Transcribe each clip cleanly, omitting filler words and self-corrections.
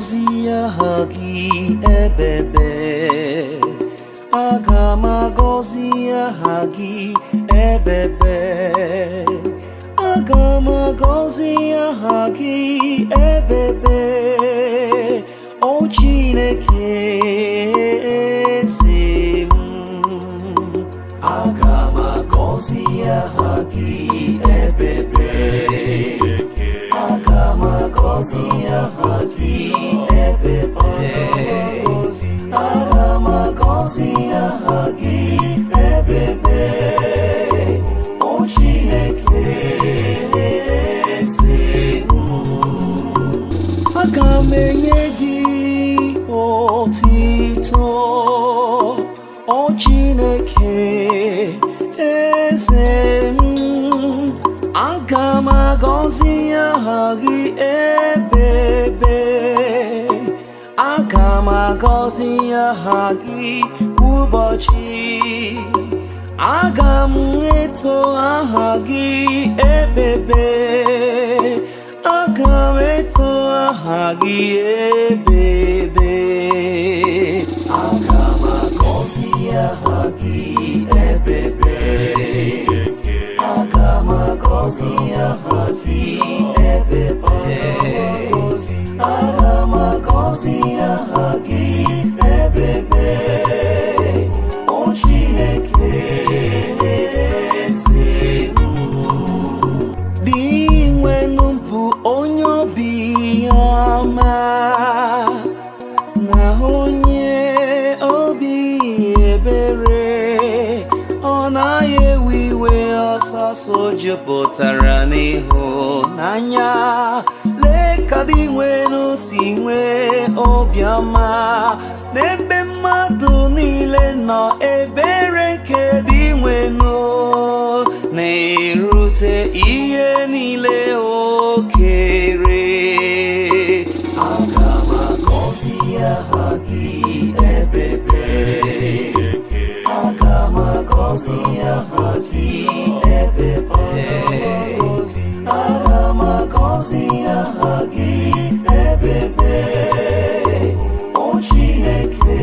Agọzi aha gị ebebe. Aga m agọzi aha gị ebebe. Aga m agọzi aha gị ebebe. O Chineke eze m. Aga m agọzi aha gị ebebe. Aga m agọzi aha gị ebebe. Aga m agọzi aha gị ebebe. O Chineke eze m. Aga m enye gị otito, o Chineke eze m. Aga m agọzi aha gị ebebe. Aga m agọzi aha gị kwa ụbọchị. Aga m eto aha gị ebebe. Aga m eto aha gị ebebe. Aga m agọzi aha gị ebebe. Aga m agọzi aha gị ebebe. Aga m agọzi aha gị ebebe. O Chineke eze m. Dinwenụ bụ onye obi ọma na onye obi ebere. Ọ naghị ewe iwe ọsọsọ, jupụtara n'ịhụnanya. Lee ka Dinwenụ si nwee obiọma n'ebe mmadụ niile nọ. Ebere nke Dinwenụ na-erute ihe niile o kere. Aga m agọzi aha gị ebebe. Aga m agọzi aha gị ebebe. Aga m agọzi aha gị ebebe. O Chineke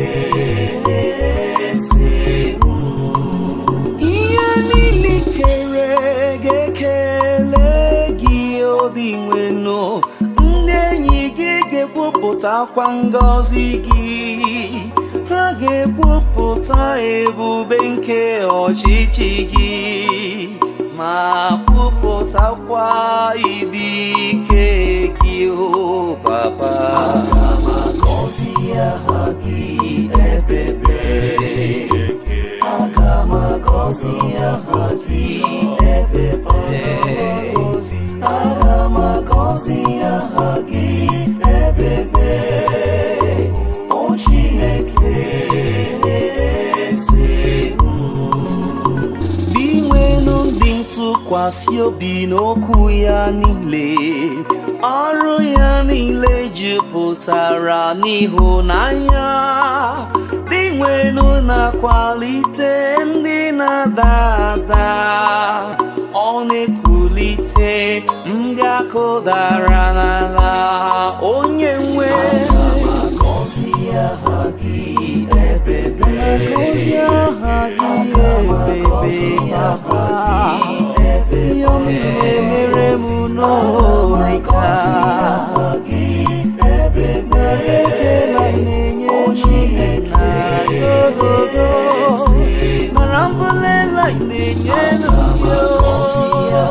eze m. Ihe niile kere ga-ekele gị, o Dinwenụ. Ndị enyi gị ga-ekwupụtakwa ngọzi gị. Ha ga-ekwupụta ebube nke ọchịchị gị ma kwupụtakwa ịdị ike gị, o Baba. Aga m agọzi aha gị ebebe. Aga m agọzi aha gị ebebe. Aga m agọzi aha gị ebebe. O Chineke eze m. Dinwenụ dị ntụkwasị obi n'okwu ya niile. Ọrụ ya niile jupụtara n'ịhụnanya. Dinwenụ na-akwalite ndị na-ada ada. Ọ na-ekulite ndị akụdara n'ala. Onye nwe Agọzi aha gị ebebe. Agọzi aha gị ebebe, Papa. Ihe ọma ị na-emere m n'orika. Aha gị ebebe. Ekele na-enye Chineke ogogo nara mbụlela na-enye Agọzi n'uyo.